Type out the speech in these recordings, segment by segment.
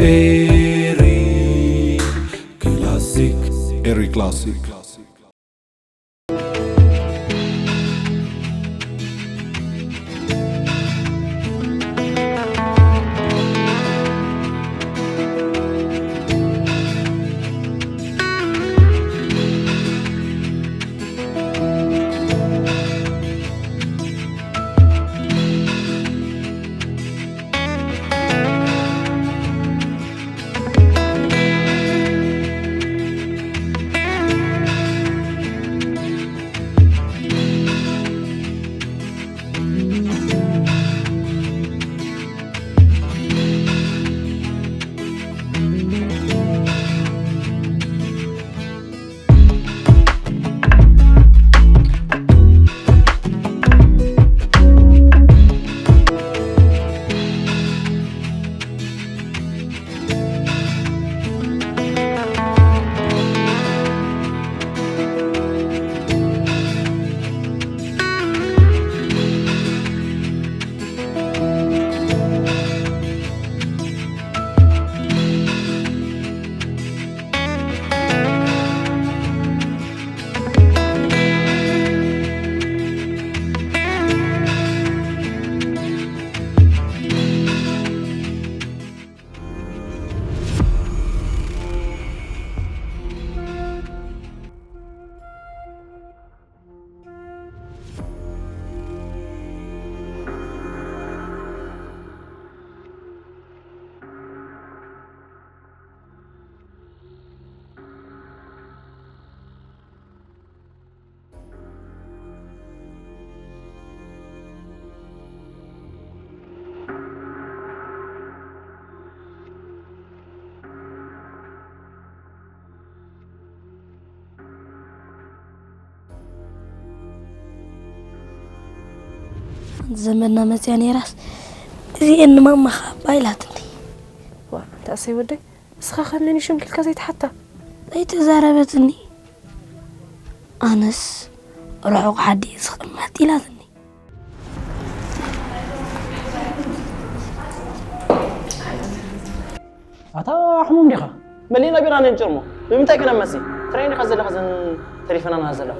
Eri Classic. Eri Classic. ሓንቲ ዘመድና መፅያ ነይራስ፣ እዚኤን ንማማኻ እባ ኢላትኒ። ዋ፣ እንታይ እሰይ ወደይ፣ እስኻ ከመን እዩ ሽምኪ ኢልካ ዘይትሓታ? ዘይተዛረበትኒ። ኣነስ ርሑቕ ዓዲ እየ ዝቕመጥ ኢላትኒ። ኣታ ሕሙም ዲኻ? መሊእና ቢራ ነንጭርሞ። ብምንታይ ክነመሲ? ትረይን ዲኻ ዘለኻ እዘን ተሪፈናና ዘለዋ?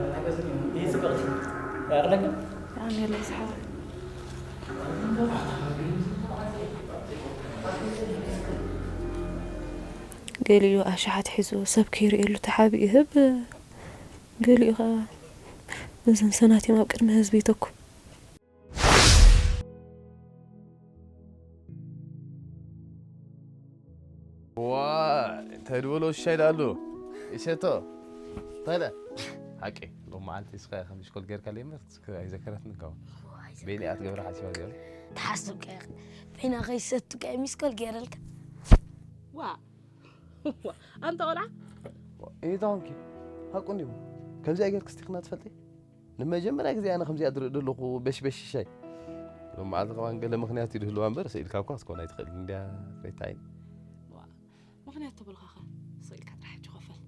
ገሊኡ ኣሽሓት ሒዙ ሰብ ከይርእየሉ ተሓቢኡ ይህብ። ገሊኡ ኸዓ ነዘን ሰናቲም ኣብ ቅድሚ ህዝቢ ይተኩ። ዋ፣ እንታይ ድበሎ ሻይ ደኣ ኣሎ። ይሰቶ። እንታይ ደኣ? ሓቂ፣ ሎም መዓልቲ እስኻ ከም ሽኮል ጌርካ ለይ እምበር፣ እስከ ኣይዘከረትኒ እኮ። እዋ፣ ኣይዘከረትኒ። በይነይ እያ ትገብራ ሓሲባ እዚኣ። ተሓስብካ ኢኻ። በይና ከይሰቱካ እየ ሚስኮል ጌረልካ። ዋ። ዋ፣ ኣንታ ቆልዓ። እንታይ ኾንኪ? ሓቁ እንዲዩ። ከምዚኣ ጌርክስ ቲኽና ትፈልጢ? ንመጀመርያ ግዜ ኣነ ከምዚኣ ዝርኢ ዘለኹ በሽበሽ ሻይ። ሎም መዓልቲ ከማን ገለ ምኽንያት እዩ ዝህልዋ እምበር፣ ስኢልካ እኳ ክትኮን ኣይትኽእልን እንድያ፣ ሬታይን። ዋ፣ ምኽንያት ተበልኻኸ፣ ስኢልካ ጥራሕ ሕጂ ኮፈል።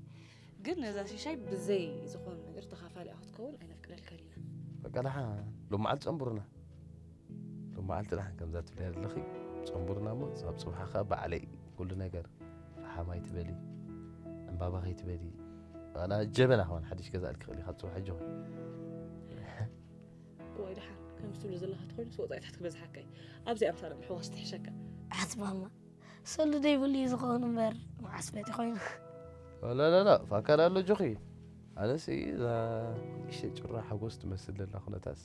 ግን ነዛ ሽሻይ ብዘይ ዝኾነ ነገር ተኻፋሊ ክትከውን ኣይነፍቅደልካን ኢና። በቃ ደሓን፣ ሎም መዓልቲ ጸንቡርና። ሎም መዓልቲ ደሓን ከምዛ ትብልያ ዘለኺ፣ ጸንቡርና እሞ፣ ኣብ ጽባሕ ከኣ ባዕለይ ኩሉ ነገር። ፈሓም ኣይትበሊ፣ ዕምባባ ከይትበሊ። ዋላ ጀበና ከማን ሓድሽ ገዛእልኪ ክእል ኢኻ፣ ጽባሕ ኣጆኺ። እዋይ ደሓን፣ ከምዚ ትብሎ ዘለኻ ተኾይኑስ ወጻኢታት ክበዝሓካ እዩ። ኣብዚኣ ምሳና ምሕዋስ ትሕሸካ። ዓጽባማ፣ ሰሉ ደይብሉ እዩ ዝኸውን እምበር፣ መዓስ ፈቲ ኮይኑ። ላ፣ ላ፣ ላ፣ ፋካ ዳሎ ኣጆኺ። ኣነስ እዛ ንእሽተይ ጭራ ሓጎስ ትመስል ዘላ ኩነታስ፣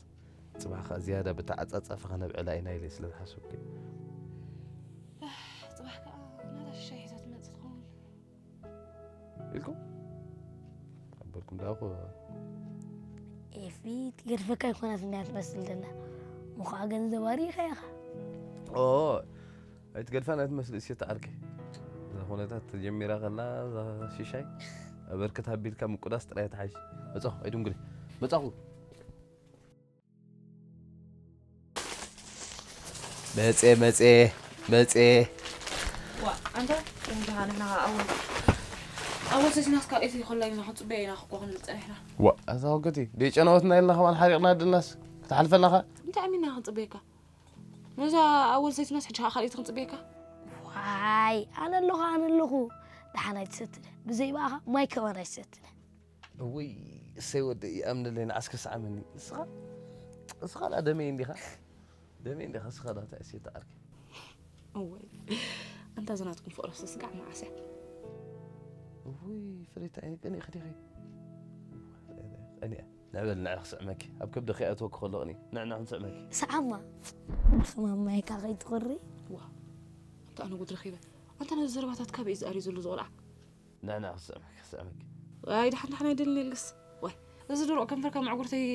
ጽባሕ ከኣ ዝያዳ ብተዓጻጻፊ ከነብዕላ ኢና ኢለ ስለ ዝሓሰብኩ እዩ። ኣህ፣ ጽባሕ ከኣ ናታ ሽሻይ ሒዛ ትመጽእ ትኸውን። ኢልኩም? ኣበልኩም ደኣ እኮ። ኤፊ፣ ትገድፈካ ኣይኮናት እንድያ ትመስል ዘላ። ምዃ ገንዘብ ኣሪኻ ኢኻ። ኦ፣ ኣይትገድፋን ኣይትመስል እሴት ዓርከይ። እዛ ኩነታት ተጀሚራ ከላ፣ እዛ ሽሻይ ኣበርክት ኣቢልካ ምቁዳስ ጥራይ ትሓይሽ። መጻኹ፣ ኣይድንጉሪ። መጻኹ። መጼ፣ መጼ፣ መጼ። ዋ፣ ኣንታ፣ እንዲኻ ንሕና ኸዓ ኣወል። ኣወል ሰሲናስ ካብ ኤሲ ኮላይ ኢና ክንጽበያ ኢና ክኮ ክንብል ጸኒሕና። ዋ፣ ኣዛ ወገቲ ደጨናወትና ኢልና ከማን ሓሪቕና ድናስ ክትሓልፈናኻ። እንታይ ኣሚና ክንጽበየካ? ነዛ ኣወል ሰሲናስ ሕጂ ከዓ ካልኣይቲ ክንጽበየካ። ዋይ ኣነ ኣለኹ ኣነ ኣለኹ። ደሓን ኣይትሰትነ፣ ብዘይ ብኣኻ ማይ ከማን ኣይትሰትነ። እውይ፣ እሰይ ወደይ ይኣምነለይ፣ ንዓስከ ሰዓመኒ። ንስኻ ንስኻ ደኣ ደመይ እንዲኻ። ደመይ እንዲኻ። ንስኻ ዳታ እሴት ዓርኪ። እወይ፣ ኣንታ እዛ ናትኩም ፍቕሪ ስጋዕ መዓስ እያ? እውይ፣ ፍሬታ፣ ኣይንቀኒ ኸዲኺ። ቀኒያ። ንዕበል፣ ንዕ ክስዕመኪ። ኣብ ከብድኺ ኣእትወኪ ከሎ ቅኒ። ንዕ፣ ንዕ ክንስዕመኪ። ሰዓማ። ከማን ማይካ ከይትኾሪ። ዋ፣ ኣንታ ኣነ ጉድ ረኺበ። ኣንታ ነዚ ዘረባታትካ በይ ዝኣሪ ዘሎ ዝቖልዓ። ንዕ፣ ንዕ ክስዕመኪ፣ ክስዕመኪ። ዋይ፣ ደሓን ደሓን ኣይደልን የልግስ። ዋይ፣ እዚ ድሩቕ ከንፈርካ መዕጉርተይ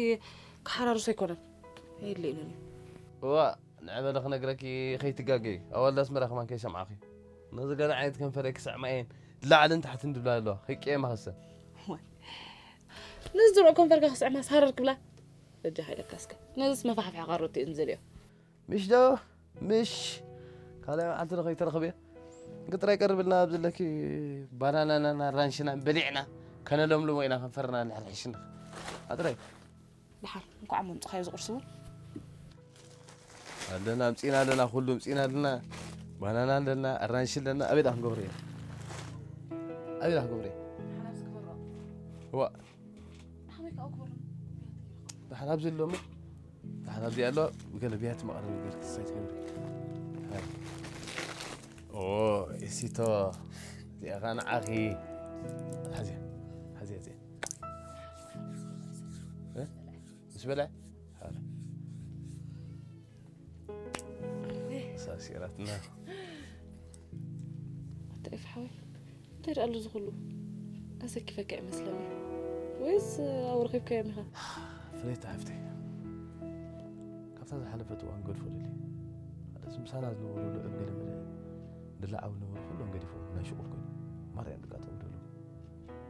ክሓራርሶ ኣይኮነን። የድልየንን እዩ። እዋ፣ ንዕበለ ክነግረኪ ከይትጋገይ። ኣዋልድ ኣስመራ ከማን ከይሰምዓኺ። ነዚ ገለ ዓይነት ከንፈረይ ክስዕማ እየን። ላዕልን ታሕትን ድብላ ኣለዋ። ከይቀየማ ከሰን። ዋይ፣ ነዚ ድሩቕ ከንፈርካ ክስዕማ ሳረር ክብላ። በጃኻ ኢለካ እስከ። ነዚስ መፋሕፍሒ ካሮት እየን ዝደልዮ። ምሽ ዶ? ምሽ። ካልኣይ መዓልቲ ዶ ከይተረኽብዮ? እንክ ጥራይ ቀርብልና ኣብ ዘለኪ ባናናናን ኣራንሽናን በሊዕና ከነለምልሞ ኢና ከንፈርና ንሕርሕሽ እንድኻ። ኣጥራይ። ደሓን፣ እንኳዕ ኣምጽኻዮ ዝቑርሲ እውን። ኣለና፣ ኣምጺእና ኣለና፣ ኩሉ ኣምጺእና ኣለና። ባናና ኣለና፣ ኣራንሺ ኣለና። ኣበይ ደኣ ክንገብሮ ኢና? ኣበይ ደኣ ክንገብሮ ኢና? እዋ። ደሓን ኣብዚ ኣሎ እሞ። ደሓን ኣብዚ ኣሎ። ገለ ብያቲ መቐረቢ ገይርኪ ክሳይ ትገብሪ። ሃይ። ኦ፣ ኤሲቶ። እዚኣ ኸኣ ንዓኺ። ሓዝያ። ሓዝያ እዚኣ። እ? ምስ በልዐ? ሃለ። ሳሲራትና። ኣታ ኤፍ ሓወይ፣ እንታይ ደኣ ኣሎ እዚ ኩሉ? ኣሰኪፈካ ይመስለኒ። ወይስ ኣብኡ ረኺብካዮም ኢኻ? ፍሬታ ሓፍተይ፣ ካብታ ዝሓለፈት እዋን ገድፎ ደልየ። ማለት ምሳና ዝነበሩ ልዑል ገለመለ ድላዓዊ ዝነበሩ ኩሎም ገዲፎም ናይ ሽቑል ኮይኑ ማርያም ድቃ ጠው ደሉ።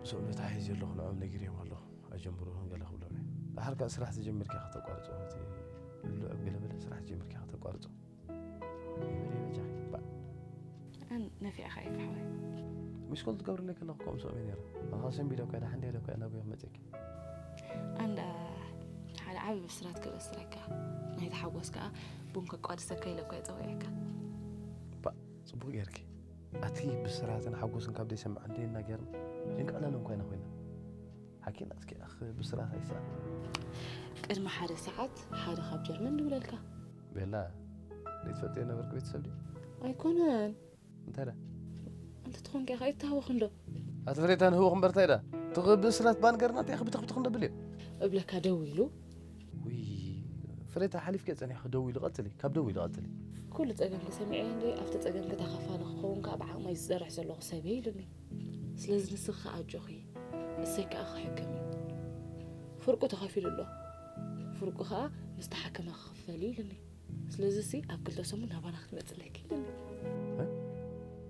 ምስኦም ነታ ሒዘ ኣለኹ ንዕኦም ነጊረዮም ኣለኹ። ኣጀምርዎን ገለ ክብሎም እየ። ደሓር ከኣ ስራሕ ተጀሚርካ ከተቋርጾ፣ እቲ ልዑል ገለመለ ስራሕ ተጀሚርካ ከተቋርጾ። ይበል ይበጃኺ። ባእ። ኣን ነፊዕኻ እዩ ሓወይ። ምሽኮል ትገብርለይ ከለኹ ከምኡ ሰብእየ ነይረ። ኣኻ ሰንቢደ እኮ እየ፣ ደሓን ድየ ኢለ እኮ እየ ናብ ገይኹ መጺእኪ። ኣንዳ ሓደ ዓቢ ብስራት ክበስረካ፣ ናይ ተሓጎስ ከኣ ቡን ከቋድሰካ ኢለ እኮ እየ ጸዊዐካ። ባእ፣ ጽቡቕ ጌርኪ። ኣቲ ብስራትን ሓጎስን ካብ ዘይሰምዕ እንዴ እናጌርና፣ ይንቀዕለል እንኳ ኢና ኮይና። ሓኪና እስኪ ኣኽ ብስራት ኣይሰኣን። ቅድሚ ሓደ ሰዓት ሓደ ካብ ጀርመን ድውለልካ። ቤላ፣ ዘይትፈልጥዮ ነበርኪ ቤተሰብ ድዩ? ኣይኮነን። እንታይ ደኣ? እንተትኾንካ ኢኻ ይተሃወኽ እንዶ። ኣቲ ፍሬታ ንህወኽ እምበር እንታይ ደኣ? ትኽ ብስራት ባንገርና እንታይ ክብትኽ ብትኽ እንደብል እዩ። እብለካ ደው ኢሉ። ውይ፣ ፍሬታ ሓሊፍኪ ጸኒሕኪ ደው ኢሉ ቀጽሊ፣ ካብ ደው ኢሉ ቀጽሊ። ኩሉ ጸገምኪ ሰሚዐ እንዴ፣ ኣብቲ ጸገምኪ ተኻፋሊ ክኸውን ከኣ ብዓቕመይ ዝሰርሕ ዘለኹ ሰብ እየ ኢሉኒ። ስለዚ ንስኺ ከኣ ኣጆኺ፣ እሰይ ከኣ ክሕከም እዩ። ፍርቁ ተኸፊሉ ኣሎ። ፍርቁ ከኣ ምስ ተሓከመ ክኽፈል እዩ ኢሉኒ። ስለዚ ሲ ኣብ ክልተ ሰሙን ናባና ክትመጽእ ኣለኪ ኢሉኒ።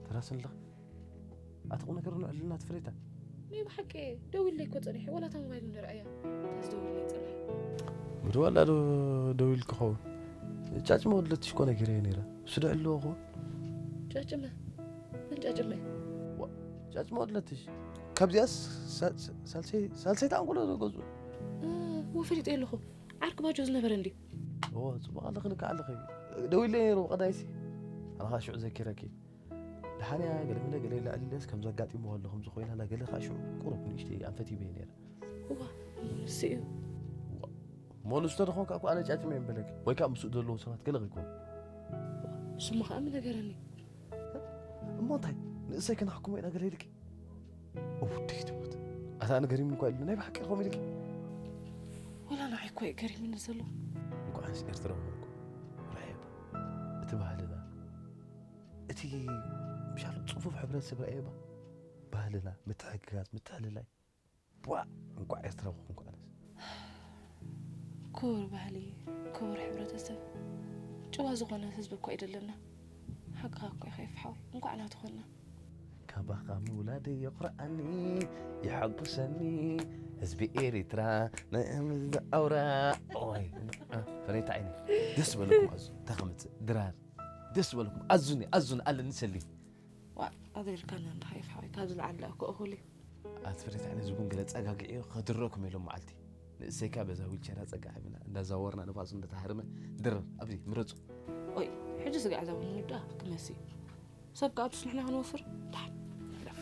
ተራስን ኣለኺ? ኣቲ ቁም ነገር ንዕልና ትፍሬታ። ናይ ብሓቂ ደው ኢለይ እኮ ጸኒሐ፣ ዋላ እታ ሞባይል ንርኣያ። ተዝደውልለይ ጸኒሐ። ብድዋላ ዶ ደው ኢልኪ ኸውን? ጫጭመ ወድለትሽ እኮ ነጊረዮ ነይረ። እሱ ዶ ዕልዎ እኮ? ጫጭመ? መን ጫጭመ? ዋ፣ ጫጭመ ወድለትሽ። ካብዚኣስ ሳ-፣ ሳ-፣ ሳልሰይ-፣ ሳልሰይቲ ኣንጎሎ ዝገዝኡ። እ፣ ወፈሊጠ ኣለኹ። ዓርኪ ባጆ ዝነበረ እንድዩ። ኦ፣ ጽቡቕ ኣለኺ፣ ልክዕ ኣለኺ። ደው ኢለይ ነይረ ብቐዳይሲ። ኣነ ኸኣ ሽዑ ዘኪረኪ። ደሓንያ ገለ መለ ገለ ኢላ ዕልልስ ከም ዘጋጢምዎ ኣሎ፣ ከም ዝኾይና ኢላ ገለ ኸኣ ሽዑ ቁሩብ ንእሽተይ ኣንፈት ሂበዮ ነይረ። እዋ፣ ንሱ እዩ። እሞ ንሱ ተደኾንካ እኮ ኣነ ጫጭመ እየ ምበለኪ። ወይ ከኣ ምስኡ ዘለዉ ሰባት ገለ ከይኮኑ። እሱማ ኸኣ ምነገረኒ። እሞ እንታይ? ንእሰይ ከነሕክሞ ኢና ገለ ኢልኪ? እው፣ ደይ ትሞት። ኣታ ኣነ ገሪሙኒ እኳ ኢሉ ናይ ብሓቂ ይኸውን ኢልኪ? ወላ ንዓይ እኮ እዩ ገሪሙኒ ዘሎ። እንኳዕስ ኤርትራዊ ኮንኩ። ርኣየባ። እቲ ባህልና፣ እቲ ምሻሉ ጽፉፍ ሕብረተሰብ ርኣየባ። ባህልና፣ ምትሕግጋዝ፣ ምትሕልላይ። ቧእ! እንቋዕ ኤርትራዊ ኮንኩ ኣነስ። ክቡር ባህሊ፣ ክቡር ሕብረተሰብ፣ ጭዋ ዝኾነ ህዝቢ እኮ እዩ ዘለና። ሓቅኻ እኮ ኢኻ ኤፍሓወይ፣ እንቋዕ ናቱ ኾንና። ካባኻ ምውላደይ የኹርዓኒ፣ የሐጉሰኒ፣ ህዝቢ ኤሪትራ ናይ ኣምዝ ኣውራ። ኦይ፣ እ፣ ፈረይታ ዓይኒ፣ ደስ በለኩም ኣዙ፣ እንታይ ከምጽእ፣ ድራር፣ ደስ በለኩም፣ ኣዙኒ፣ ኣዙኒ፣ ኣለኒ ሰሊ። ዋእ፣ ኣድሪርካና እንድኻ ኤፍሓወይ፣ ካብ ዝለዓለ እኮ እኹል እዩ። ኣቲ ፍሬት ዓይነ ዝቡን ገለ ጸጋግዒ ከድረኩም ኢሎም መዓልቲ ንእሰይካ በዛ ዊልቸራ ጸጋዕ ብና እንዳዛወርና ንፋሱ እንዳተሃርመ ድርር ኣብዚ ምረጹ። ኦይ ሕጂ ስጋዕ እዛ ቡን ንዳ ክመሲ ሰብ ከኣ ብስ ንሕና ክንወፍር ድሓን ንግደፍ።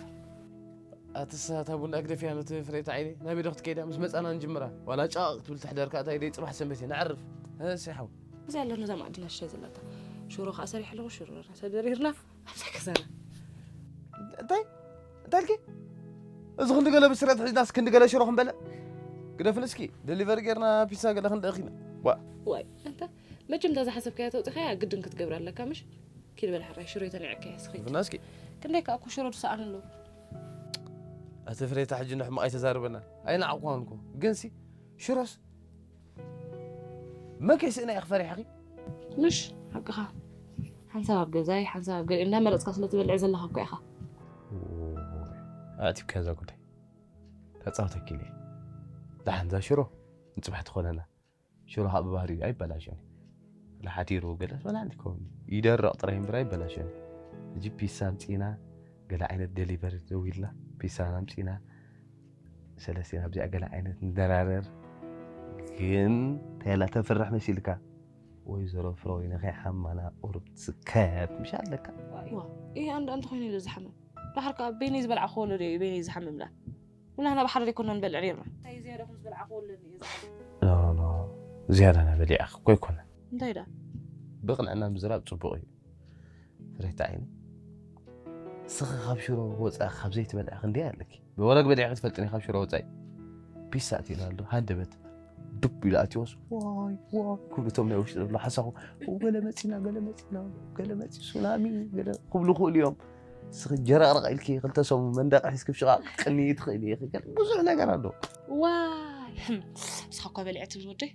ኣትሳ እታ ቡን ኣግደፍያ ነቲ ፍሬት ዓይነ ናበይ ዶ ክትከይዳ ምስ መጻና ንጅምራ ዋላ ጫቕ ክትብል ትሕደርካ እታይ ደይ ጽባሕ ሰንበት እየ ንዕርፍ። እሰይ ሓው እዚ ኣለና እዛ ማዕድና ሽሻይ ዘለታ ሽሮ ከኣ ሰሪሕ ኣለኹ ሽሮ ተደሪርና ኣብዛ ገዛና እንታይ እንታይ ኢልኪ? እዚ ክንዲ ገለ ብስረት ሒዝናስ ክንዲ ገለ ሽሮ ክንበልዕ ግደፍን እስኪ ደሊቨሪ ጌርና ፒሳ ገለ ክንደእኺና ዋ ዋይ እንተ መቸም እታ ዝሓሰብካያ ተውፅኻያ ግድን ክትገብር ኣለካ ምሽ ኪድ በል ሕራይ ሽሮ የተኒዕካያ ስኺ ግና እስኪ ክንደይ ከዓ እኮ ሽሮ ዝሰኣኑ ኣለዉ ኣቲ ፍሬታ ሕጂ ንሕማቕ ኣይተዛርበና ኣይንዓቑኳን እኮ ግንሲ ሽሮስ መን ከይስእና ኢኺ ፈሪሕኺ ምሽ ሓቅኻ ሓንሳብ ኣብ ገዛይ ሓንሳብ ኣብ ገለ እንዳመረፅካ ስለ ትበልዕ ዘለኻ እኮ ኢኻ ኣእቲብካ እዛ ጉዳይ ተፃወተኪ ኢለ ደሓን እዛ ሽሮ ንፅባሕ ትኾነና ሽሮ ካብ ባህሪ ኣይበላሸን ገለ ሓዲሩ ገለ በላ እንዲከውን ይደረቕ ጥራይ እምበር ኣይበላሸን ሕጂ ፒሳ ኣምፂና ገለ ዓይነት ደሊቨሪ ደዊልና ፒሳና ኣምፂና ሰለስቴና ኣብዚኣ ገለ ዓይነት ንደራረር ግን እንታይ ኢላ ተፍርሕ መሲልካ ወይዘሮ ፍረወይነ ከይሓማና ቁሩብ ትስከት ምሽ ኣለካ ዋ ይህ ኣንድ ኣንተ ኮይኑ ኢሉ ዝሓምም ዳሕር ከዓ በይነይ ዝበልዓ ክወለዶ እዩ በይነይ ዝሓምም ዳ ኩላህና ብሓደ ዘይኮና ንበልዕ ነርና እንታይ ዝያዳ ከም ዝበልዓ ክወለኒ እዩ ዝሓምም ዝያዳ ናበሊዕኺ እኮ ኣይኮነን እንታይ ዳ ብቕንዕና ምዝራብ ፅቡቕ እዩ ፍሬታ ዓይኒ ንስኺ ካብ ሽሮ ወፃኢ ካብ ዘይትበልዒ ክንደይ ኣለኪ ብወረግ በሊዕኺ ትፈልጥኒ ካብ ሽሮ ወፃኢ ፒሳ ኣትዩላ ኣሎ ሃንደበት ዱብ ኢሉ ኣትዩስ ዋይ ዋይ ክብሉ እቶም ናይ ውሽጢ ዝብሉ ሓሳኹ ገለ መፂና ገለ መፂና ገለ መፂ ሱናሚ ገለ ክብሉ ክእሉ እዮም ንስኺ ጀረቕረቕ ኢልኪ ክልተ ሰሙ መንደቕ ሒዝኪ ብሽቓቕ ቅኒ ትኽእሊ ኢኺ ገለ ብዙሕ ነገር ኣሎ ዋይ ንስኻ እኳ በሊዐ ትብል ወደይ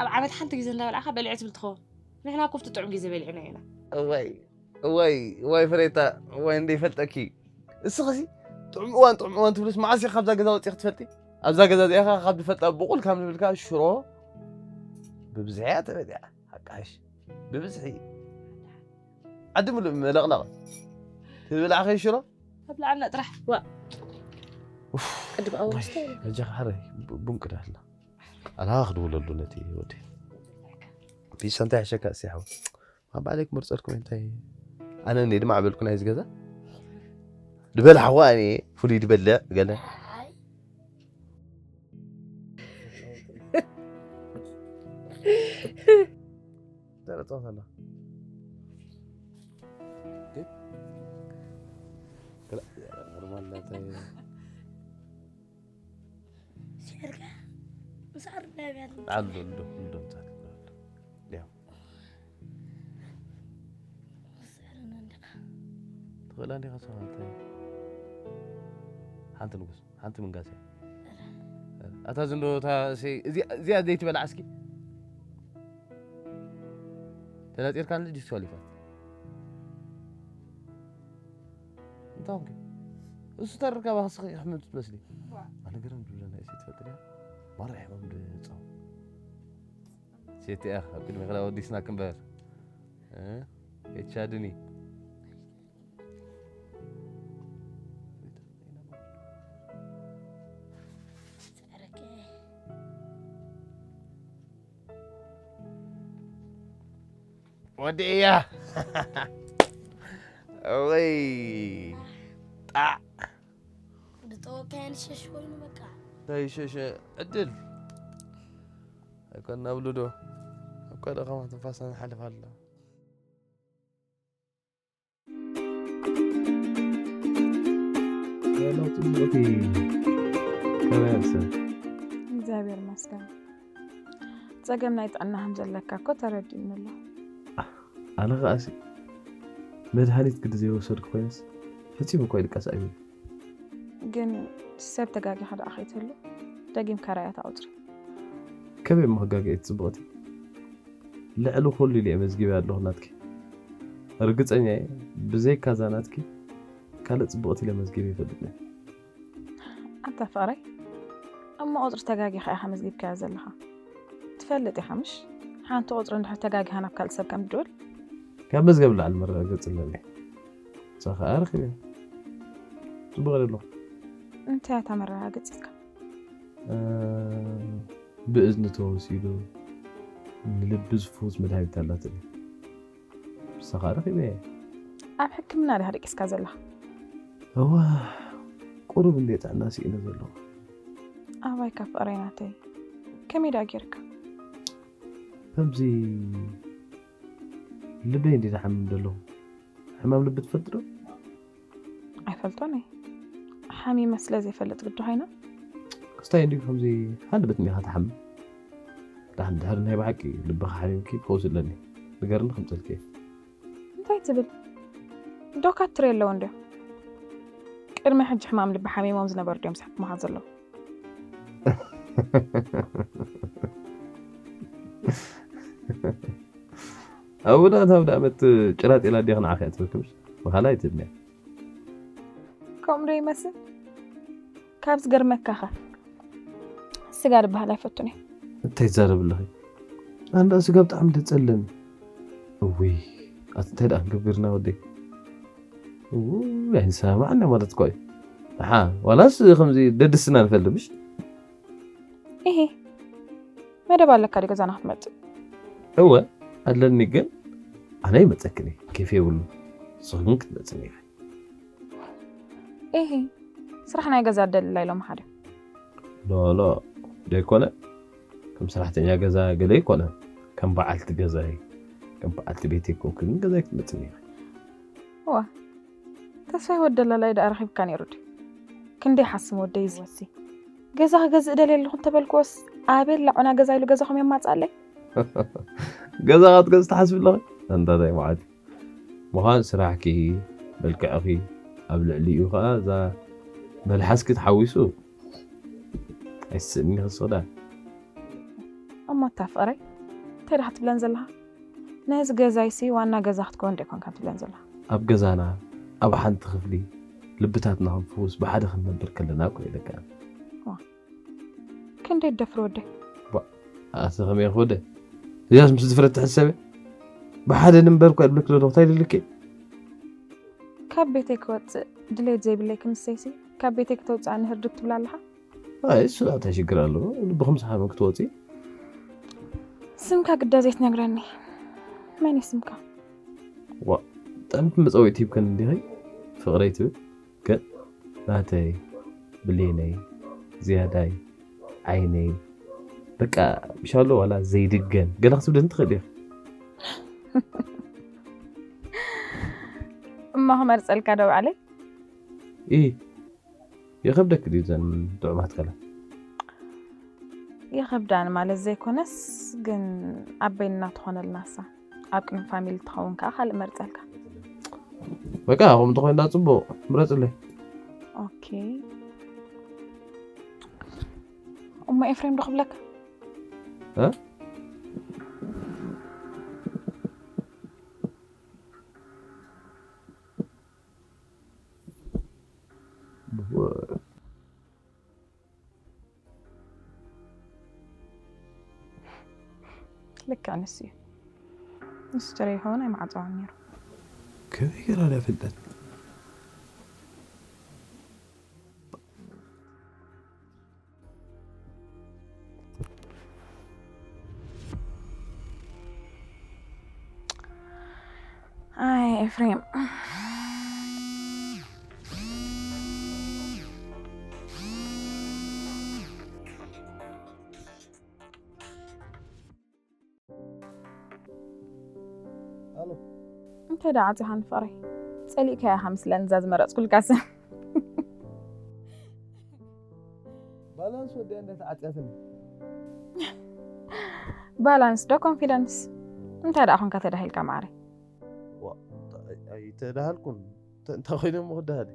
ኣብ ዓመት ሓንቲ ግዜ እንዳበልዓኻ በሊዐ ትብል ትኸውን ንሕና ኮፍቲ ጥዑም ግዜ በሊዕና ኢና እዋይ እዋይ እዋይ ፍሬታ እዋይ እንደ ይፈልጠኪ እስኺ ጥዑም እዋን ጥዑም እዋን ትብልስ መዓስ ኢኻ ካብዛ ገዛ ወፂኺ ትፈልጢ ኣብዛ ገዛ እዚኣ ካብ ዝፈልጣ ብቁል ካብ ንብልካ ሽሮ ብብዝሒ እያ ተበሊዓ ሓቃሽ ብብዝሒ ዓዲ ምሉእ መለቕለቕ ትብልዓኸ ሽሮ ኣብልዓና ጥራሕ ዋ ቅድም ኣወስተ ሕጂ ሓረ ቡን ቅዳሕላ ኣላ ክድውለሉ ነቲ ወዲ ፒሳ እንታይ ሕሸካ እስቲ ሓው ኣብ ባዕለይ ክመርፀልኩም እንታይ ኣነ እኔ ድማ ዓበልኩ ናይዚ ገዛ ዝበልሓዋ እኔ ፍሉይ ዝበልዕ ገለ ተረፀው ተላ ሰርካ ምስ ዓርዳብያን ኣሎ እንዶ እንዶ እንዶ ያው ስዕርና እንዲኻ ትኽእላ እንዲኻ ሰማዕታይ ሓንቲ ንጉስ ሓንቲ ምንጋስ እያ ኣታ ዝንዶ እዚኣ ዘይትበልዓ እስኪ ተነፂርካ ንልጅ ዲስኳሊፋይ እንታይ ኾንኪ እሱ ተርካ ባኽስኺ ሕምም ትመስሊ ኣነ ገረም ድብለና እሲ ትፈጥር እያ ማራ ሕምም ድፃው ሴት እያ ኣብ ቅድሚ ክላ ወዲስና ክንበር ኤቻድኒ ወዲእያ ወይ ጣዕ ዝጠወካየን ሸሽ ኮይኑ በቃ እንታይ ሸሸ ዕድል ኣይኮን ናብ ሉዶ ኣብ ካልእ ከማ ትንፋስና ንሓልፍ ኣላ ጽቡቕቲ ከመይ ኣምሰል እግዚኣብሔር ይመስገን። ጸገም ናይ ጥዕና ከም ዘለካ እኮ ተረዲኡኒ ኣሎ። ኣነ ከኣሲ መድሃኒት ግዲ ዘይወሰድኩ ኮይነስ ፈጺሙ እኮ ይድቀስ ኣይብል ግን ሰብ ተጋጊኻ ደኣ ከይትህሉ ደጊምካ ራእያ እታ ቁጽሪ። ከመይ እሞ ክጋገ እየ ጽቡቕቲ ልዕሊ ኩሉ ኢለ እየ መዝጊበ ኣለኹ ናትኪ ርግጸኛ እየ ብዘይካ እዛ ናትኪ ካልእ ጽቡቕቲ ኢለ መዝጊበ ይፈልጥን እየ ኣታ ፍቕረይ እሞ ቁጽሪ ተጋጊኻ ኢኻ መዝጊብካያ ዘለኻ ትፈልጥ ኢኻ ምሽ ሓንቲ ቁጽሪ እንድሕር ተጋጊኻ ናብ ካልእ ሰብ ከም ትድውል ካብ መዝገብ ላዕሊ መረጋገጺ ኣለኒ ንሳ ኸኣ ረኺበ ጽቡቕ ኢለ ኣለኹ እንታይ እያ እታ መረጋገፂትካ? ብእዝኒ ተወሲዱ ንልቢ ዝፍውስ መድሃኒት ኣላትኒ። ንሳ ኸኣ ረኺበ እየ። ኣብ ሕክምና ዲኻ ደቂስካ ዘለኻ? እወ፣ ቁሩብ እንዴ ጥዕና ስኢነ ዘለኹ። ኣባይካ ፍቕረይ ናተይ፣ ከመይ ደኣ ጌርካ? ከምዚ ልበይ እንዴ ዝሓምም ዘለኹ። ሕማም ልቢ ትፈልጥ ዶ? ኣይፈልጦን እየ። ሓሚመ ስለ ዘይፈልጥ ግዲ ኮይና። ክስታይ እንድዩ ከምዚ ሃለበት እኒኻ ትሓምም። ዳሕን ድሕሪ ናይ ብሓቂ ልብኻ ሓሚምኪ ፈውሲ ኣለኒ። ንገርኒ ከምፀልኪ እየ። እንታይ ትብል? ዶካትር የለውን ድዮም? ቅድሚ ሕጂ ሕማም ልቢ ሓሚሞም ዝነበሩ ድዮም ዝሕክሙኻ ዘለዉ? ኣብ ውዳእታ ውዳእ መት ጭራጥ ኢላ ዲኻ ንዓኺ እያ ትብክብሽ? ብኻልእ ኣይትብልያ። ከምኡ ዶ ይመስል? ካብ ዝገርመካኸ፣ ስጋ ዝበሃል ኣይፈቱን እየ። እንታይ ትዛረቢ ኣለኺ? ኣነ ደኣ ስጋ ብጣዕሚ ደጸልም። እውይ፣ ኣቲ እንታይ ደኣ ክንገብርና ወደይ? እውይ፣ ኣይንሰማማዕና ማለት እኮ እዩ። ኣሓ፣ ዋላስ ከምዚ ደድስና ንፈልምሽ? ኢሂ፣ መደብ ኣለካ ድዩ ገዛና ክትመጽእ? እወ፣ ኣለኒ፣ ግን ኣነ ይመጸክን እየ፣ ኬፍ የብሉ። ንስኺ ግን ክትመጽኒ ኢኺ። ኢሂ፣ ስራሕ ናይ ገዛ ደልላ ኢሎም ሓደ። ሎ፣ ሎ፣ ደይኮነ። ከም ሰራሕተኛ ገዛ ገለ ይኮነ። ከም በዓልቲ ገዛይ፣ ከም በዓልቲ ቤተይ ኮንክ ግን ገዛይ ክትመጽኒ ኢኺ። እዋ፣ ተስፋይ ወዲ ደላላይ ደኣ ረኺብካ ነይሩ ድዩ? ክንደይ ሓስም ወደይ እዚ ወሲ። ገዛ ክገዝእ ደልየ ኣለኹ እንተበልክዎስ፣ ኣበል ላዑና ገዛ ኢሉ ገዛኹም የማጽኣለይ። ገዛ ክትገዝእ ትሓስቢ ኣለኺ? ኣንታ እንታይ መዓት። ምዃን ስራሕኪ፣ መልክዕኺ፣ ኣብ ልዕሊኡ ኸኣ እዛ መልሓስኪ ተሓዊሱ። ኣይስእንኒ ክስቕዳ። እሞ እታ ፍቕረይ፣ እንታይ ደኣ ክትብለን ዘለኻ? ነዚ ገዛይሲ ዋና ገዛ ክትከውን ዶ ኣይኮንካን ትብለን ዘለኻ? ኣብ ገዛና፣ ኣብ ሓንቲ ክፍሊ፣ ልብታትና ክንፍውስ ብሓደ ክንነብር ከለና እኮ እዩ ደቃ። ዋ፣ ክንደይ ትደፍር ወደይ? ባ፣ ኣሰ ከመይ ክወደ? እዚኣስ ምስ ድፍረት ትሕሰበ? ብሓደ ንንበር እኮ እብለኪ ዘለኹ፣ እንታይ ደልኪ? ካብ ቤተይ ክወጽእ ድሌት ዘይብለይ ክንሰይሲ፣ ካብ ቤተይ ክተውጽኣኒ ህርድግ ትብላ ኣለኻ? ኣይ፣ እሱ እንታይ ሽግር ኣለዎ? ልብኹም ዝሓመ ክትወጺ። ስምካ ግዳ ዘይትነግረኒ። መን እዩ ስምካ? ዋ፣ ጠንቲ መጸውዒት ሂብከኒ እንዲኺ? ፍቕረይ ትብል? ግን ናተይ፣ ብሌነይ፣ ዝያዳይ፣ ዓይነይ፣ በቃ፣ ምሻሎ ዋላ ዘይድገም። ገለ ክትብለኒ ትኽእል ኢኺ። እሞ ክመርጸልካ ዶ ባዕለይ? ኢ፣ የኸብደኪ ድዩ ዘን ጥዑማት ከላ? የኸብዳኒ ማለት ዘይኮነስ፣ ግን ኣብ በይንና ትኾነልናሳ። ኣብ ቅድሚ ፋሚሊ ትኸውን ከኣ ካልእ መርጸልካ። በቃ፣ ከምኡ እንተኾይንና ጽቡቕ። ምረጽለይ። ኦኬ። እሞ ኤፍሬም ዶ ክብለካ? እ? ልክዕ ንሱ እዩ። ንሱ ተረይኸውን ኣይምዓጸዋን ነይሩ። ከመይ ገይራ ድያ ፍልጠት? ኣይ ኤፍሬም፣ ኣሎ። እንታይ ደኣ ዓጺኻ ንፍቕረይ? ጸሊእካያ ኢኻ ምስለን እዛ ዝመረጽኩልካ ስም። ባላንስ ወዲኣ እንዳተዓጽያትኒ። ባላንስ ዶ ኮንፊደንስ? እንታይ ደኣ ኮንካ ተዳሂልካ ማዕረይ? ዋ፣ ኣይ-፣ ኣይተዳሃልኩን። እንተ-፣ እንታይ ኮይነ እሞ ክዳሃል?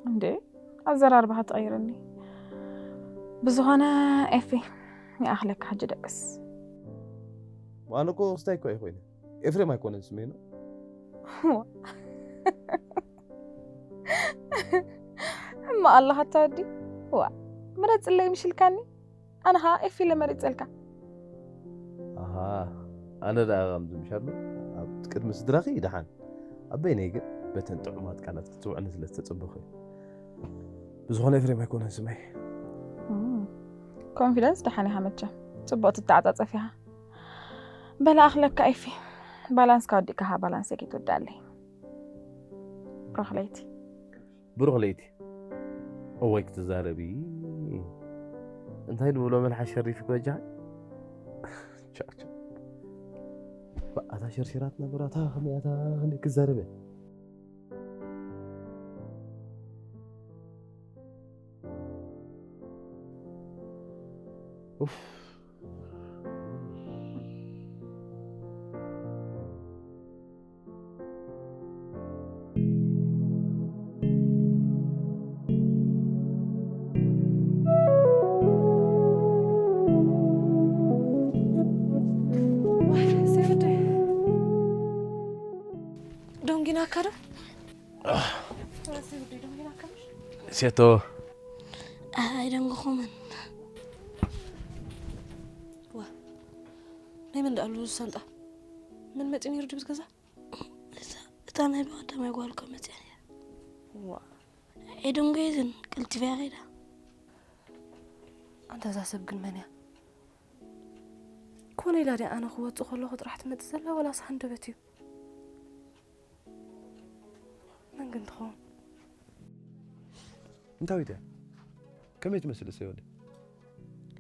እንዴ፣ ኣዘራርባኻ ትቐይረኒ። ብዝኾነ ኤፊ፣ ይኣኽለካ ሕጂ ደቅስ። ኣነ እኮ ክስታይ እኮ እየ ኮይነ። ኤፍሬም ኣይኮነን ስመይ ነው። ሕማቕ ኣለኻ እታ ወዲ። ዋ፣ ምረጽለይ ምሽልካኒ። ኣነ ኸኣ ኤፊ ኢለ መሪጸልካ። ኣሃ፣ ኣነ ደኣ ከምዚ ምሻሉ ኣብ ቅድሚ ስድራኺ ደሓን። ኣብ በይነይ ግን በተን ጥዑማት ቃላት ክትጽውዕኒ ስለ ዝተጸበኹ እየ። ብዝኾነ ኤፍሬም ኣይኮነን ስመይ። እም፣ ኮንፊደንስ ደሓን ኢኻ መቸም። ጽቡቕ ትተዓጻጸፍ ኢኻ። በላ ኣኽለካ ኤፊ። ባላንስካ ወዲእካ ሃ ባላንሰይ ከይትወድኣለይ። ብሩኽ ለይቲ። ብሩኽ ለይቲ። እወይ ክትዛረቢ። እንታይ ንብሎ መልሓስ ሸሪፍክ በጃኻ? ቻው ቻው። እታ ሸርሽራት ነበራ፣ እታ ከመይ እያ፣ እታ ከመይ ክዛረበ? ኡፍ። ዋይ፣ ሰይድ። ደንጊናካ ዶ? ሰይድ፣ ደንጊናካ ምሽ? ሴቶ። ኣይደንግኹምን። ዋ፣ ናይ መን ደኣሉ ሳንጣ? መን መፂኡ ነይሩ ድዩ ብቲ ገዛ? እታ፣ እታ ናይ ብቐዳማይ ጓል እኮ መፂኣ ነይራ። ዋ። ኣይደንጎየትን፣ ቀልጢፋ እያ ከይዳ። ኣንታ እዛ ሰብ ግን መን እያ? ኮነ ኢላ ድያ ኣነ ክወፅእ ከለኹ ጥራሕ ትመፅእ ዘላ፣ ወላስ ሃንደበት እዩ? መን ግን ትኸውን? እንታይ ወይተ? ከመይ ትመስል እሰይ ወደ?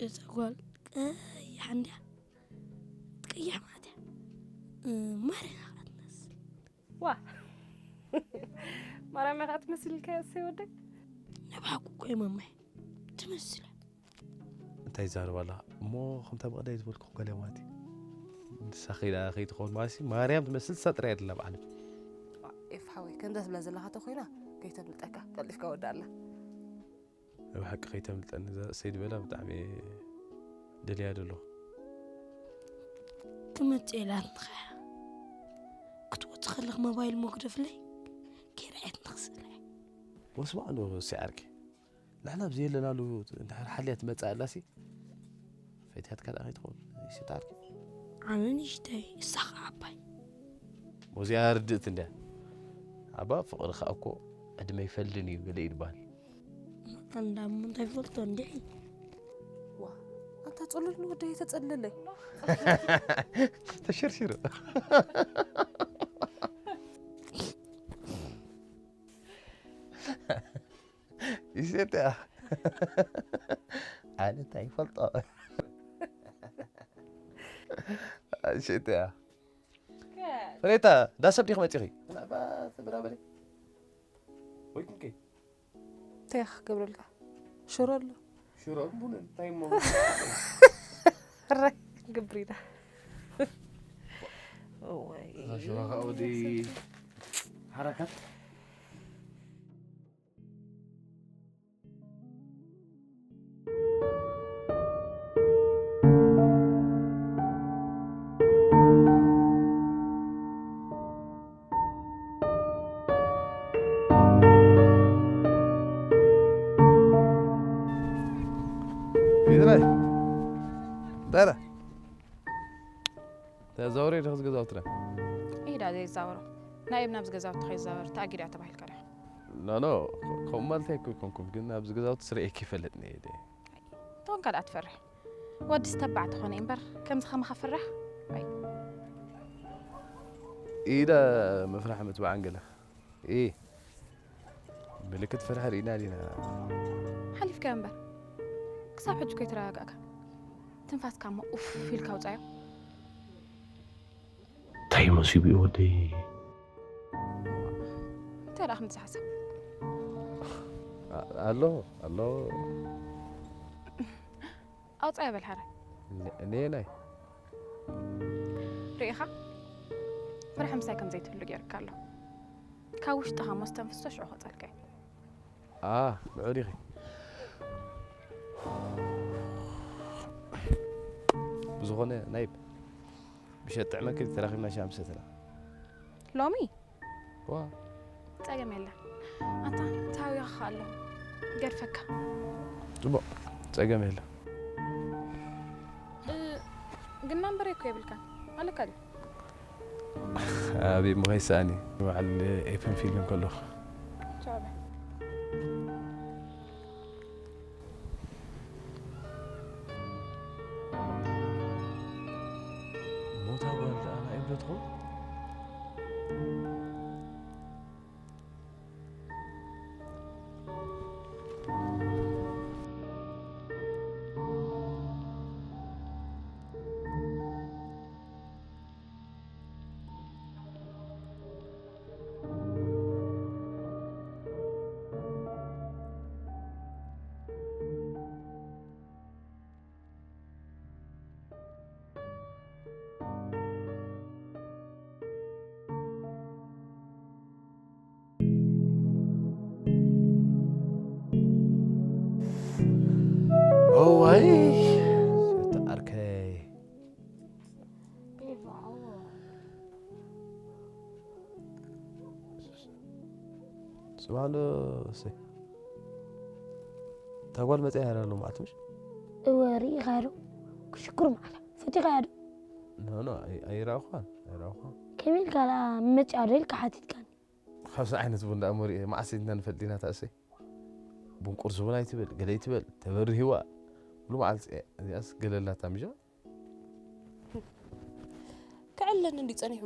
እዛ ጓል ቀያሕ እንድያ። ትቀይሕ ማለት እያ። እ፣ ማርያም ኢኻ ትመስል። ዋ። ማርያም ኢኻ ትመስል ኢልካዮ እሰይ ወደይ? ናይ ብሓቁ እኮ እየ ማማይ። ትመስል እያ። እንታይ ይዛረብ ኣላ? እሞ ከምታ ብቐዳይ ዝበልኩ ክበልያ ማለት እዩ። ንሳ ከይዳ ከይትኸውን ማለት እዩ። ማርያም ትመስል ንሳ ጥራይ እያ ደላ ብዓለም። ዋ፣ ኤፍ ሓወይ፣ ከምዛ ትብላ ዘለኻ ተኾይና ከይተምልጠካ ቀልጢፍካ ወዳኣላ። ብሓቂ ከይተምልጠኒ እዛ እሰይ ዝበላ ብጣዕሚ እየ ደልያ ዘለኹ። ክመጽእ ኢላ እንተኸያ ክትወጽእ ከለኽ ሞባይል ሞግደፍለይ ከይረኣየት ንኽስእላ እየ። ወስማዕ እንዶ እሰይ ዓርኪ፣ ንሕና ኣብ ዘየለናሉ እንድሕር ሓልያ ትመጽእ ኣላሲ ፈትያትካ ደኣ ከይትኸውን እሰይ ዓርኪ። ዓቢ ንእሽተይ እሳ ኸዓ ዓባይ። ወዚኣ ርድእቲ እንድያ። ኣባ ፍቕሪ ኸኣ እኮ ዕድመ ይፈልን እዩ ገለ እዩ ዝበሃል። ኣንዳ እሞ እንታይ ፈልጦ እንድዒ። ዋ፣ ኣንታ ጽሉል ንወደይ ተጸልለይ። ተሸርሺሩ። ይሸጥያ። ኣነ እንታይ ይፈልጦ። ይሸጥያ። ፍሬታ፣ ዳሰብ ዲኺ መጺኺ? ናባ፣ ስብራ በሊ። ወይ ኩንከ? እንታይ ክገብረልካ? ሽሮ ኣሎ። ሽሮ ቡን እንታይ እሞ? ሕራይ ክገብር ኢና። እዋይ። እዛ ሽሮ ኸኣ ወዲ ሓረካት። ፊትናይ። እንታይ ኢለ? እንታይ ዘውሪ ዶ ዝገዛውትና? ኢዳ ዘይዛወሮ። ናይ እብና ኣብዚ ገዛውቲ ከይዛወር ተኣጊዳ ተባሂልካ ዲኻ? ኖ፣ ኖ፣ ከምኡ ማለት ኣይኮንኩም፣ ግን ኣብዚ ገዛውቲ ስርኤኪ ይፈልጥ ነየ ደ። ትኾንካ ደኣ ትፈርሕ። ወዲ ዝተባዕ ተኾነ እምበር፣ ከምዚ ከማኻ ፈራሕ? ኣይ። ኢዳ ምፍራሕ ምትባዕን ገለ። ኢ። ምልክት ፍርሒ ርኢና ዲና? ሓሊፍካዮ እምበር። ክሳብ ሕጂ እኮ ኣይተረጋጋእካ። ትንፋስካ እሞ ኡፍ ኢልካ ኣውጻዮ። እንታይ መሲቡ እዩ ወደይ? እንታይ ደኣ ከምዚ ሓሳብ? ኣ-፣ ኣሎ፣ ኣሎ። ኣውጻዮ በል ሓረ። ነ-፣ ነየናይ? ርኢኻ? ፍርሒ ምሳይ ከም ዘይትህሉ ገይርካ ኣሎ። ካብ ውሽጥኻ እሞ ዝተንፍሶ ሽዑ ከጸልካ እዩ። ኣ፣ ንዑ ዲኺ? ብዝኾነ ናይብ፣ ብሸት ጥዕመኪ ተራኺብና ሻሂ ምሰትና። ሎሚ? ዋ። ጸገም የለን። ኣታ፣ ተሃዊኻ ኣለኹ። ገድፈካ። ጽቡቕ። ጸገም የለን። እ፣ ግን ናምበረይ እኮ የብልካን። ኣለካ ድዩ? ኣበይ እሞ ከይሰኣኒ። በዓል ኤፍን ፊልም ከለኹ። ቻው በል። ትኸውን? እዋይ፣ ኣርከይ። ጽባሕ ዶ እሰይ። እታ ጓል መጺኣ እያ ሎማዓንቲ፣ ምሽ? እወ፣ ርኢኻያ ዶ? ክሽኩር መዓላ። ፈቲኻያ ዶ? ኖ፣ ኖ፣ ኣይ-፣ ኣይረኣኹዋን፣ ኣይረኣኹዋን። ከመይ ኢልካ ደኣ መጺኣ ዶ ኢልካ ሓቲትካኒ? ካብዚ ዓይነት ቡን ደኣ መሪኤ፣ መዓስ ኢልና ንፈልጥ ኢና እታ እሰይ። ቡን ቁርሲ ቡን ኣይትበል፣ ገለ ኣይትበል፣ ተበርሂዋ። ኩሉ መዓልቲ እዚኣስ ገለ ኣላታ ምሽ? ክዕለኒ እንዲ ጸኒሑ።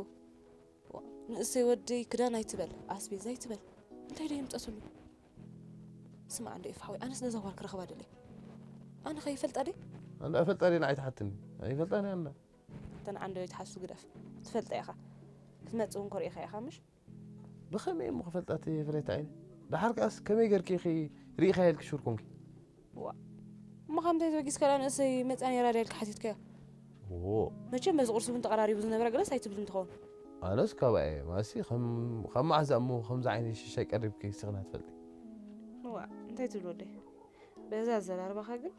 ዋ፣ ንእሰይ ወደይ ክዳን ኣይትበል፣ ኣስቤዛ ኣይትበል። እንታይ ዶ የምጠትሉ? ስማዕ እንዶ ኤፋ ሓወይ፣ ኣነስ ነዛ ጓል ክረኽባ ደለይ። ኣነ ከይፈልጣ ደይ? ኣንዳ እፈልጣ ደይ ንዓይ ትሓትኒ? ኣይፈልጣን እያ ኣንዳ። እተን ዓንዶ ይትሓሱ ግደፍ። ትፈልጣ ኢኻ። ክትመጽእ እውን ኮሪኢኻ ኢኻ፣ ምሽ? ብኸመይ እሞ ክፈልጣ እቲ ፍሬት ዓይነ? ደሓር ከኣስ ከመይ ገርኪ ኢኺ ርኢኻያ ኢልኪ ሹር ኮንኪ? ዋ፣ እሞ ከምንታይ ተበጊስካ ደኣ ንእሰይ መጽኣ ነይራ ድያ ኢልካ ሓቲትካዮ? ዎ። መቸም በዚ ቁርሲ እውን ተቐራሪቡ ዝነበረ ገለስ ኣይትብልን ትኸውን። ኣነስ ካባ'የ፣ ማሲ ከም፣ ካብ መዓዝ እሞ ከምዚ ዓይነት ሽሻይ ቀሪብኪ ስኽና ትፈልጢ? ዋ፣ እንታይ ትብል ወደይ? በዛ ኣዘራርባኻ ግን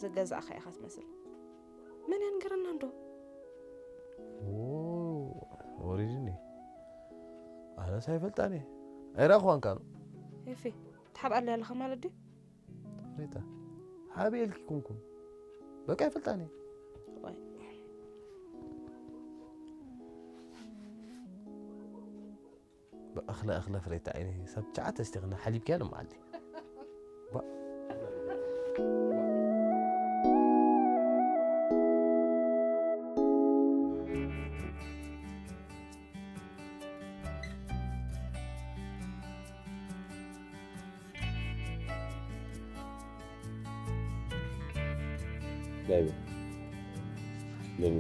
ዘጋዛእኻ ኢኻ ትመስል። መን እያ ንገረና እንዶ? ዎ፣ ወሪድኒ። ኣነስ ኣይፈልጣን እየ። ኣይረኣኽዋን ካሉ። ኤፊ፣ ትሓብኣለይ ኣለኻ ማለት ድዩ? ሬታ፣ ሓበይ ኢልኪ ኩንኩም። በቃ ኣይፈልጣን እየ። ዋይ። ብእኽለ እኽለ ፍሬታ ዓይነይ፣ ሳብ ትሽዓተ እስቲኽና ሓሊብክያ ሎመዓልቲ። ባ-፣ ዳይመ፣ ሎሚ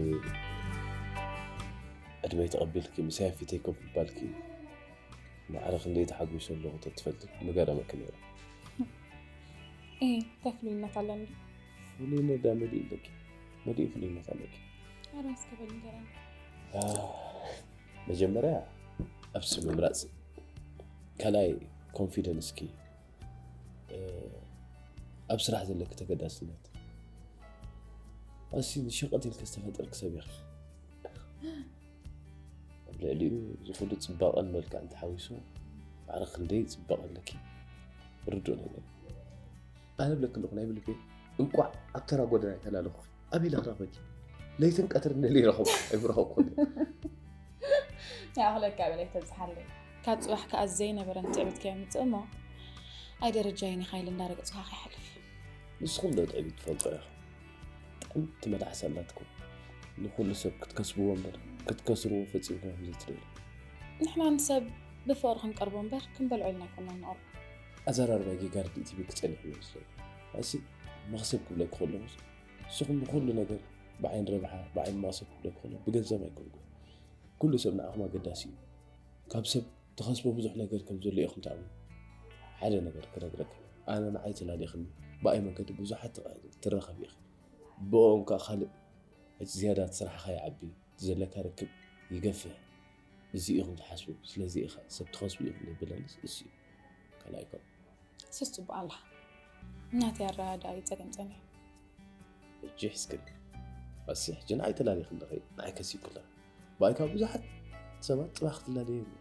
ዕድመይ ተቐቢልኪ፣ ምሳይ ኣብ ፊተይ ኮፍ ምባልኪ፣ ማዕረ ክንደይ ተሓጒሰ ኣለኹ ተትፈልጢ፣ ምገረመኪ ነይሩ። እህ፣ እንታይ ፍሉይነት ኣለኒ? ፍሉይነት ዳ መሊኡ ኣለኪ። መሊኡ ፍሉይነት ኣለኪ። ኧረ እስከ በል ንገረኒ። ኣህ፣ መጀመርያ ኣብ ስም ምምራጽ፣ ካልኣይ ኮንፊደንስኪ፣ እ፣ ኣብ ስራሕ ዘለኪ ተገዳስነት። ኣሲ ንሸቐጥ ኢልኪ ዝተፈጠርኪ ሰብ ኢኺ። ኣብ ልዕሊኡ እዚ ኩሉ ጽባቐን መልክዕን ተሓዊሱ ማዕረ ክንደይ ጽባቐ ኣለኪ ርዱእ ነገር እዩ። ኣነ እብለኪ ኣለኹ ናይ ብልበይ እንቋዕ ኣብ ተራ ጎደና ኣይተላለኹኺ። ኣበይ ኢለ ክረኽበኪ? ለይትን ቀትርን ደልየ ይረኸብኩ ኣይምረኸብኩን። ይኣኽለካ በል ኣይተብዝሓለይ። ካብ ጽባሕ ከኣ ዘይነበረን ትዕቢት ከየምጽእ እሞ ኣይ ደረጃ ይኒኻ ኢለ እንዳረገጽኳ ከይሓልፍ። ንስኹም ዶ ትዕቢት ትፈልጦ ኢኹም? ጥዕምቲ መልሓስ ኣላትኩም። ንኹሉ ሰብ ክትከስብዎ እምበር ክትከስርዎ ፈጺምኩም ከም ዘይትደልዩ። ንሕና ንሰብ ብፍቕሪ ክንቀርቦ እምበር ክንበልዖ ኢልና ኣይኮናን ንቐርቦ። ኣዘራርባ ጌጋ ርድኢት ይብል ክጸንሕ እዩ መስለኒ። ኣሲ መኽሰብ ክብለኪ ከለኹስ ንስኹም ንኹሉ ነገር ብዓይኒ ረብሓ፣ ብዓይኒ መኽሰብ ክብለኪ ከለኹ ብገንዘብ ኣይኮንኩን። ኩሉ ሰብ ንዓኹም ኣገዳሲ እዩ። ካብ ሰብ ትኸስቦ ብዙሕ ነገር ከም ዘሎ ኢኹም ትኣምኑ። ሓደ ነገር ክነግረኪ፣ ኣነ ንዓይ ተላሊኽኒ ብኣይ መንገዲ ብዙሓት ትራኸቢ ኢኺ። ብኦም ከኣ ካልእ እቲ ዝያዳ እቲ ስራሕኻ ይዓቢ፣ እቲ ዘለካ ርክብ ይገፍሕ። እዚ ኢኹም ትሓስቡ፣ ስለዚ ኢኻ ሰብ ትኸስቡ ኢኹም ዘበለንስ እሱ እዩ። ካልኣይ ኮን። ስስ ጽቡቕ ኣለኻ። ናተይ ኣረዳድኣ እዩ ጸገም ጸኒሑ። ሕጂ ሒዝክኒ። ኣሲ ሕጂ ንዓይ ተላሊኺ ኣለኺ፣ ንዓይ ከሲብኪ ኣለኺ። ብኣይ ካብ ብዙሓት ሰባት ጽባሕ ክትላለዪ እየ።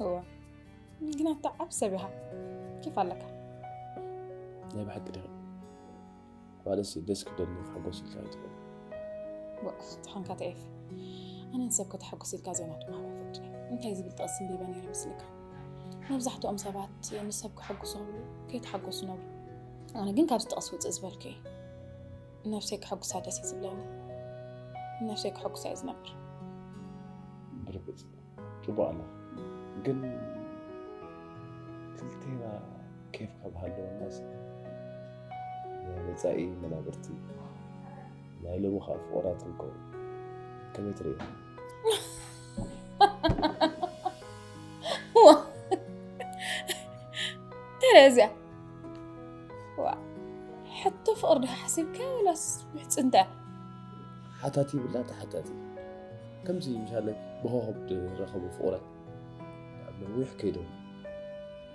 እወ። ግን ኣታ ዓቢ ሰብ ኢኻ። ኬፍ ኣለካ። ናይ ብሓቂ ዲኺ? ዋላስ ደስ ክብለኒ ክሕጎስ ኢልካ ኣይትኽእል። ዋ፣ ተኾንካ ተኤፍ። ኣነ ንሰብ ከተሐጉስ ኢልካ ዘይናቱ ምሃብ ኣይፈቅድን እየ። እንታይ ዝብል ጥቕሲ ኣንቢበ ነይረ መስልካ? መብዛሕትኦም ሰባት ንሰብ ከሐጉሱ ክብሉ ከይተሓጎሱ ነብሩ። ኣነ ግን ካብዚ ጥቕሲ ውፅእ ዝበልኩ እየ። ነብሰይ ከሐጉሳ ደስ እዩ ዝብለኒ። ነብሰይ ከሐጉሳ እየ ዝነብር። ጽቡቕ ኣላ። ግን ክልቴና ኬፍ ካብ ሃለወናስ ናይ መጻኢ መናብርቲ ናይ ሎሚ ኸኣ ፍቑራት ክንከውን ከመይ ትርእያ? ዋ፣ እንታይ እዚኣ? ዋ፣ ሕቶ ፍቕሪ ዲኻ ሓሲብካ ወላስ ምሕጽንታ? ሓታቲ ይብላ ተሓታቲ። ከምዚ ምሻለ ብኸኸብ ዝረኸቡ ፍቑራት ኣብ ነዊሕ ከይዶም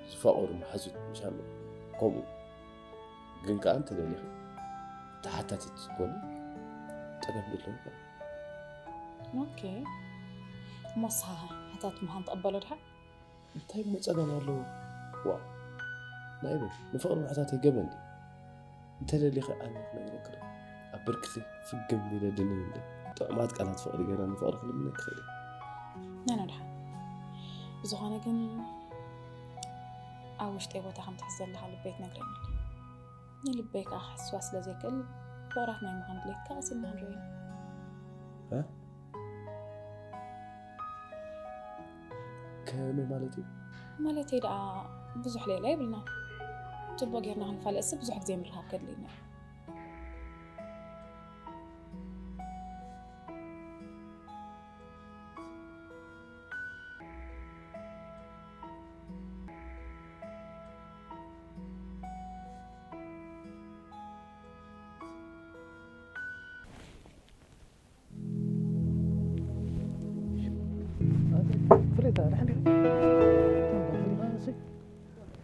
ዝፋቐሩ መሓዙት ምሻለ ከምኡ። ግን ከኣ እንተደሊኺ ተሓታቲት ክትኮኒ ጸገም የለዎ። ኦኬ፣ እሞ ንስኻ ሓታቲ ምዃን ትቕበሎ ድሓ? እንታይ እሞ ጸገም ኣለዎ? ዋ፣ ናይ በይ ንፍቕሪ ምሕታት ኣይገበን ድዩ? እንተደሊኺ ኣነ ክነግረኪ ዶ? ኣብ ብርክኺ ፍግም ኢለ ድንን ኢለ ጥዑማት ቃላት ፍቕሪ ገይረ ንፍቕሪ ክልምነኪ ክእል እየ። ናና ድሓን። ብዝኾነ ግን ኣብ ውሽጠይ ቦታ ከም ትሕዝ ዘለኻ ልበይ ትነግረኒ ኣሎ። ንልበይ ከኣ ክሕስዋ ስለ ዘይክእል ፍቕራት ናይ ምዃን ድሌትካ ቀሲልና ክንሪኦ ኢና። እ? ከመይ ማለት እዩ? ማለተይ ደኣ ብዙሕ ሌላ የብልና። ጽቡቕ ጌርና ክንፋለጥሲ ብዙሕ ግዜ ምርኻብ ከድልየና እዩ። ፍሬታ፣ ደሓን ዲኻ? ደሓን ዲኻ? እሰይ።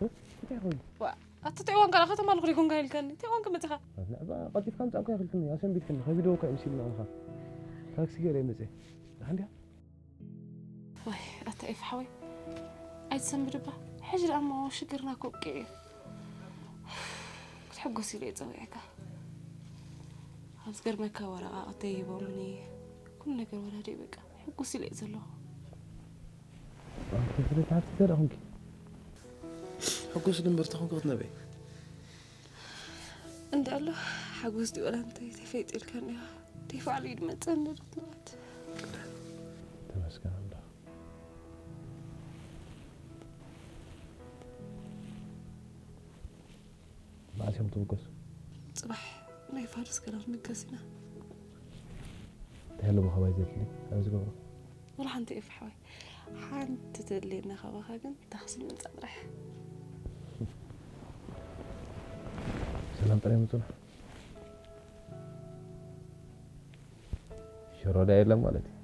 እ? እንታይ ኮይኑ? ዋ፣ ኣታ እንታይ ዋንካ ኢኻ? ከተማ ኣለኹ ዲኹንካ ኢልካኒ። እንታይ ዋንካ መጺኻ? ንዕባ ቀልጢፍካ ምጻእካ ይኽልክኒ። ኣሰንቢድክኒ። ከቢድዎ እኳ እዩ መሲሉኒ ኣንኻ። ታክሲ ገይረ እየ መጺአ። ደሓን ዲኻ? ዋይ ኣታ ኤፍ ሓወይ ኣይትሰንብድ እባ። ሕጂ ደኣ እሞ ሽግርና እኮ ኣብቂዑ እዩ። ክትሕጎስ ኢለ እየ ጸዊዐካ። ኣብ ዝገርመካ ወረቓቕተይ ሂቦምኒ ኩሉ ነገር ወላዲ በቃ ሕጉስ ኢለ እየ ዘለኹ። ኣንተ ፍሬታ ሃብቲ እንታይ ደኣ ኮንኪ? ሕጉስ ድምበር ተኾንኩ ክትነበይ። እንዳ ኣሎ ሓጎስ ድዩ ወላ እንታይ ተፈይጡ ኢልካ እኒኻ። እንታይ ባዕሉ እዩ ድመፀኒ ዶ ትብላት? ተመስገን ኣምላኽ። መዓስ እዮም ትብገሱ? ፅባሕ ናይ ፋርስ ገና ክንብገስ ኢና። እንታይ ኣሎ ብኸባይ ዘድሊ ኣብ ዝገብሮ? ወላ ሓንቲ ኤፍ ሓወይ ሓንቲ ተድልየና ካባኻ ግን ታክሲ ምምፃእ ጥራሕ። ሰላም ጥራይ ምፁና። ሽሮ ዳ የለን ማለት እዩ።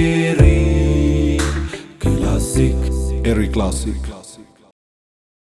Eri Classic. Eri Classic.